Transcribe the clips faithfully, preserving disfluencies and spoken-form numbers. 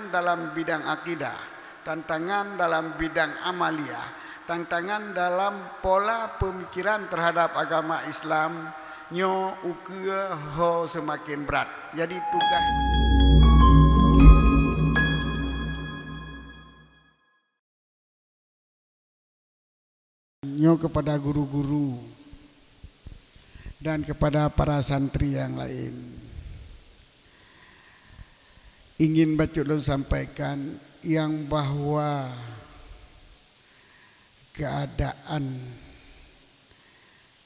dalam bidang akidah, tantangan dalam bidang amaliyah, tantangan dalam pola pemikiran terhadap agama Islam, nyoe ukeue ho seumaken brat. Jadi tugaih nyoe kepada guru-guru dan kepada para santri yang lain. Ingin bacut lôn sampaikan yang bahwa keadaan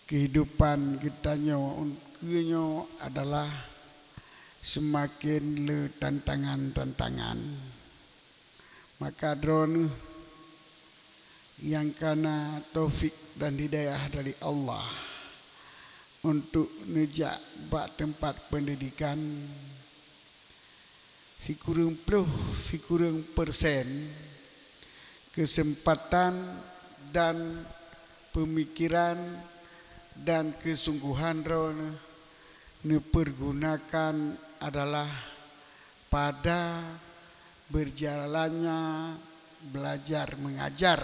kehidupan geutanyoe ukeue nyoe adalah seumaken le tantangan-tantangan. Maka droeneuh nyang kana taufik dan hidayah dari Allah untuk neujak bak teumpat pendidikan, sikureueng ploh sikureueng persen keuseumpatan dan peumikiran dan keusungguhan droeneuh neupeurgunakan adalah pada berjalannya belajar mengajar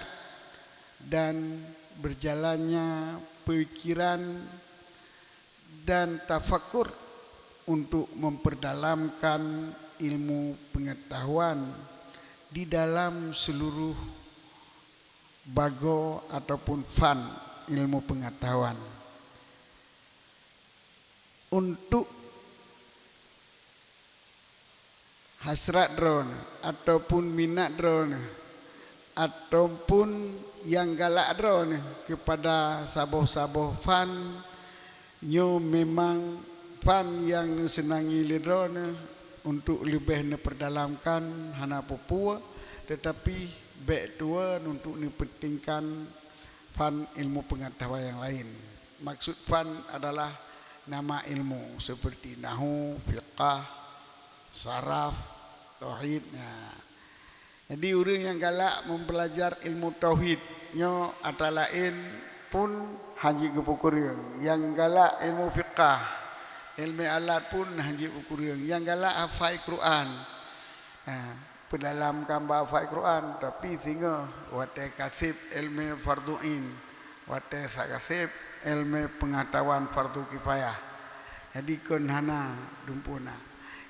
dan berjalannya pikiran dan tafakur untuk memperdalamkan ilmu pengetahuan di dalam seluruh bagoe ataupun fan ilmu pengetahuan. Untuk hasrat droeneuh ataupun minat droeneuh ataupun nyang galak droeneuh keupada saboh-saboh fan, nyoe memang fan nyang neuseunangi lé droeneuh untuk leubeh neupeurdalamkan hana peue-peue, teutapi bék tuwoe untuk neupeuntingkan fan ilmu pengetahuan nyang laén. Maksud fan adalah nama ilmu seperti nahu, fiqah, saraf, tauhid. Nah, jadi ureuëng nyang galak mempeulajar ilmu tauhid nyoe atra laén pun hana jeuet geupeukureueng. Nyang galak ilmu fiqah, ilmu alat pun hana jeuet geukureueng. Nyang galak hafai Quran, nah, peudalamkan bak hafai Quran, tapi singoh watée kaseb ilmu fardhu ain, watée sa kaseb ilmu pengetahuan fardhu kifayah. Jadi kon hana dumpeue na.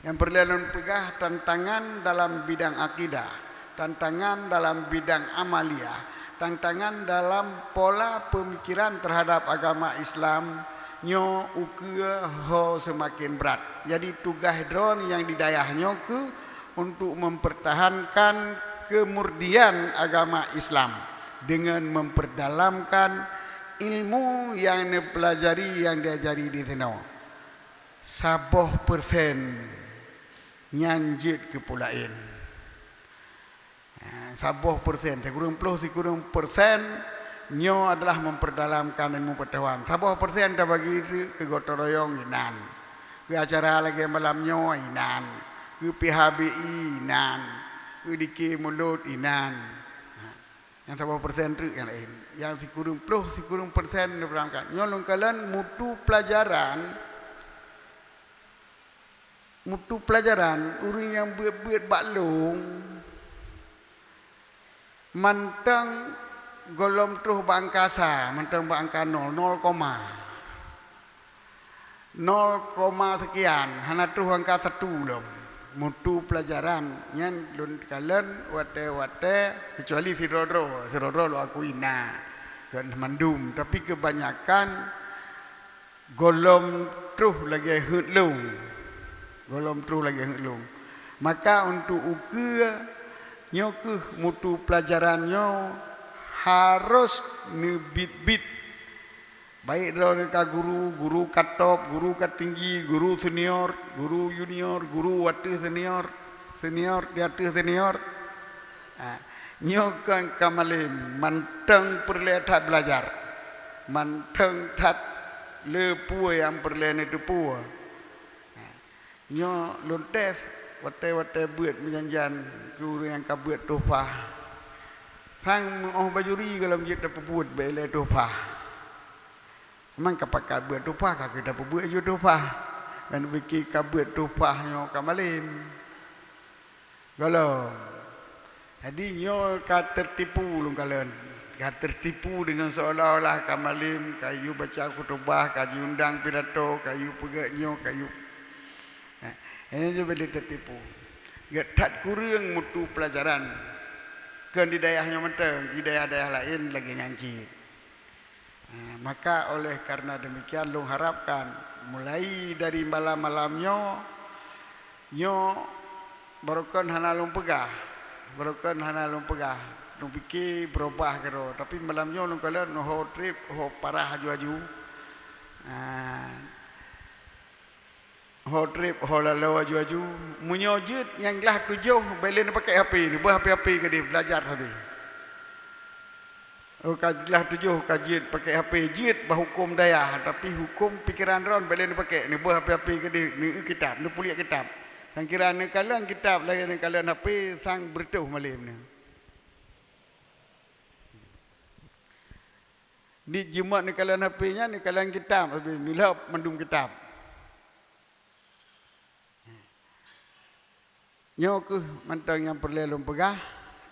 Nyang peureulée lôn peugah tantangan dalam bidang akidah, tantangan dalam bidang amaliyah, tantangan dalam pola pemikiran terhadap agama Islam nyoe ukeue ho seumaken brat. Jadi tugaih droeneuh nyang di dayah nyoe keuh untuk mempertahankan kemurdian agama Islam dengan memperdalamkan ilmu nyang neupeulajari, nyang diajari di sinoe. Saboh persen nyan jeuet keu peue laén. Saboh persen, sikureueng ploh sikureueng persen nyoe adalah memperdalamkan ilmu pengetahuan. Saboh persen tabagi keu gotong royong inan, keu acara lagée malam nyoe inan, keu P H B I inan, keu dikée mulod inan. Nyang saboh persen treuk nyang laén. Nyang sikureueng ploh sikureueng persen neupeurangkat. Nyoe lôn kalon mutu pelajaran, mutu pelajaran ureuëng nyang beuet-beuet bak lôn mantong gohlom troh bak angka sa, mantong bak angka nol, nol koma. Nol koma sekian, hana troh angka satu lom. Mutu pelajaran nyan lôn kalon watée-watée, kecuali sidroe-droe, sidroe-droe lôn akui na kon mandum, tapi kebanyakan gohlom troh lagée heuet lôn. Gohlom troh lagée heuet lôn. Maka untuk ukeue nyoe keuh mutu pelajaran nyoe harôh neubiet-biet. Baik droeneuh ka guru, guru ka top, guru ka tinggi, guru senior, guru junior, guru ateueh senior, senior di ateueh senior. Ha, nyoe kon ka malem, mantong peureulée that belajar. Mantong that le peue nyang peureulée neuteupeue. Ha, nyoe lôn tes watée-watée beuet meujan-jan keu ureuëng nyang ka beuet tuhfah. Sang meuoh bajuri gohlom jeuet tapeubuet bék ilée tuhfah. Memang ka pakat beuet tuhfah, ka keuh tapeubuet ju tuhfah. Dan pike ka beuet tuhfah nyoe ka malem. Gohlom. Jadi nyoe ka tertipu lôn kalon. Ka tertipu deungon seolah-olah ka malem, ka yue baca khutubah, ka jiundang pidato, ka yue peugah nyoe, ka yue, eh, nyoe jadi tertipu. Gét that kureueng mutu pelajaran. Kon di dayah nyoe mantong, di dayah-dayah laén lagée nyan cit. Eh, maka oleh karena demikian, lôn harapkan mulai dari malam-malam nyoe, nyoe barokon hana lôn peugah, barokon hana lôn peugah, lôn pike beurubah keudroe. Tapi malam nyoe lôn kalon ho treb, ho parah aju-aju. Ah, ho treb, ho laloe aju-aju. Meunyoe jeuet nyang glah tujoh, bék lé neupakèk H P, neubeuh H P-H P keudeh, beulajar sabe. Oh, ka glah tujoh ka jeuet pakèk H P, jeuet bak huköm dayah, tapi huköm pikeran droe bék lé neupakèk, neubeuh H P-H P keudeh, neueu kitab, neupuliek kitab. Sangkira neukalon kitab lagée neukalon H P, sang beureutoh malem nyoe. Di jimat neukalon H P nyan, neukalon kitab, habéh neulhop mandum kitab. Nyoe kheueh mantong nyang peureulée lôn peugah,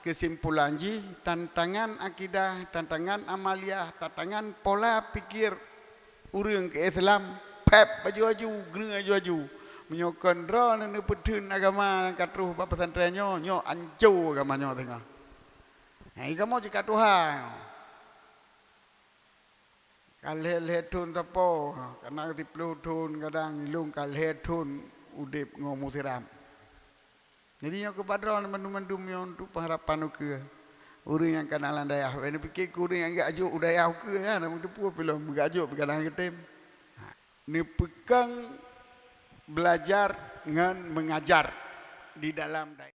keusimpulan jih, tantangan akidah, tantangan amaliyah, tantangan pola pikir ureuëng keu Islam, phép aju-aju, greueng aju-aju. Meunyoe kon droeneuh neupeutheun agama nyang ka troh bak pesantren nyoe, nyoe anco agama nyoe teungoh. Hai kamoe cit ka tuha nyoe. Ka lhée-lhée thon sapo, kadang siplôh thon, kadang ilong ka lhée thon udeb ngon musirab. Jadi nyoe keu bak droeneuh mandum-mandum nyoe untuk pengharapan ukeue. Ureuëng nyang kana lam dayah, bék neupike keu ureuëng nyang geujok u dayah ukeue nyan, na meuteupeue pilon meugajok pih kadang geutem. Neupeukong belajar ngon mengajar di dalam dayah.